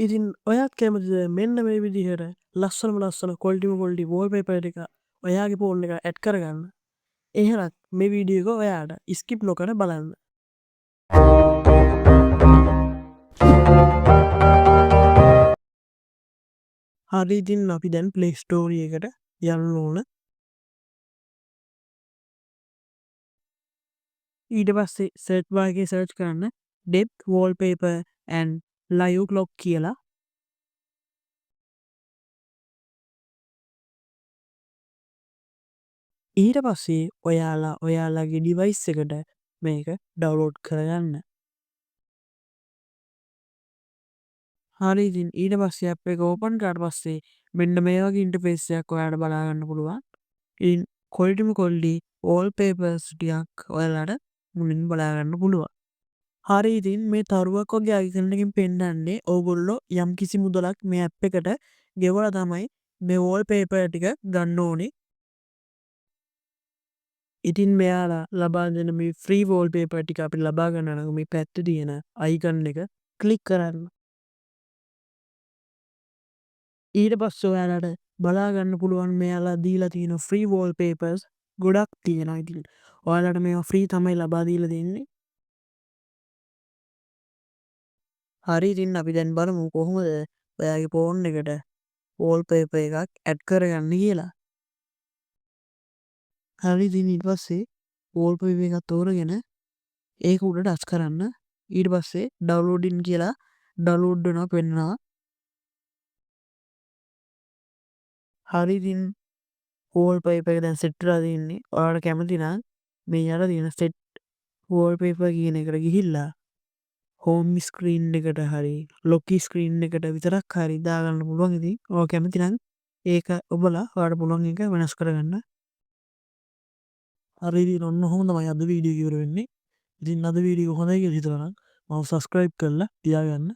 ඉතින් ඔයත් කැමතිද මෙන්න මේ විදිහට ලස්සනම ලස්සන ක්වොලිටිම ක්වොලිටි වෝල්පේපර් ටික ඔයාගේ ෆෝන් එකට ඇඩ් කරගන්න? එහෙනම් මේ වීඩියෝ එක ඔයාට ස්කිප් නොකර බලන්න. හරි, ඉතින් අපි දැන් Play Store එකට යන්න ඕන. ඊට පස්සේ සර්ච් බාර් එකේ සර්ච් කරන්න depth wallpaper and live clock කියලා. ඊට පස්සේ ඔයාලා ඔයාලගේ ඩිවයිස් එකට මේක ඩවුන්ලෝඩ් කරගන්න. හරි, ඉතින් ඊට පස්සේ ඇප් එක ඕපන් කරාට පස්සේ මෙන්න මේ වගේ ඉන්ටර්ෆේස් එකක් ඔයාලට බලා ගන්න පුළුවන්. ඉතින් ක්වොලිටිම ක්වොලිටි වෝල්පේපර්ස් ටිකක් ඔයාලට මුලින්ම බලා ගන්න පුළුවන්. හරි, ඉතින් මේ තරුවක් වගේ අයිකන් එකකින් පෙන්නන්නේ ඕගොල්ලෝ යම් කිසි මුදලක් මේ ඇප් එකට ගෙවලා තමයි මේ වෝල්පේපර් ටික ගන්න ඕනේ. ඉතින් මෙයාලා ලබා දෙන මේ ෆ්‍රී වෝල්පේපර් ටික අපිට ලබා ගන්න නම් මේ පැත්තේ තියෙන අයිකන් එක ක්ලික් කරන්න. ඊට පස්සේ ඔයාලට බලා ගන්න පුළුවන් මෙයාලා දීලා තියෙන ෆ්‍රී වෝල්පේපර්ස් ගොඩක් තියෙනවා. ඉතින් ඔයාලට මේවා ෆ්‍රී තමයි ලබා දීලා දෙන්නේ. හරි, ඉතින් අපි දැන් බලමු කොහොමද ඔයාගේ ෆෝන් එකට වෝල්පේපර් එකක් ඇඩ් කරගන්න කියලා. හරි, ඉතින් ඊට පස්සේ වෝල්පේපර් එකක් තෝරගෙන ඒක උඩ ටච් කරන්න. ඊට පස්සේ ඩවුන්ලෝඩින් කියලා ඩවුන්ලෝඩ් වෙනවා පෙන්නනවා. හරි, ඉතින් වෝල්පේපර් එක දැන් සෙට් වෙලා තියෙන්නේ. ඔයාලට කැමති නම් මේ යට තියෙන සෙට් වෝල්පේපර් කියන එකට ගිහිල්ලා හෝම් ස්ක්‍රීන් එකට හරි ලොක් ස්ක්‍රීන් එකට විතරක් හරි දාගන්න පුළුවන්. ඉතින් ඔයා කැමති නම් ඒක ඔබලා ඔයාලට පුළුවන් එක වෙනස් කරගන්න. හරි, ඉතින් ඔන්න ඔහොම තමයි අද වීඩියෝ එක ඉවර වෙන්නේ. ඉතින් අද වීඩියෝ එක හොඳයි කියලා හිතනවා නම් මම සබ්ස්ක්‍රයිබ් කරලා තියාගන්න.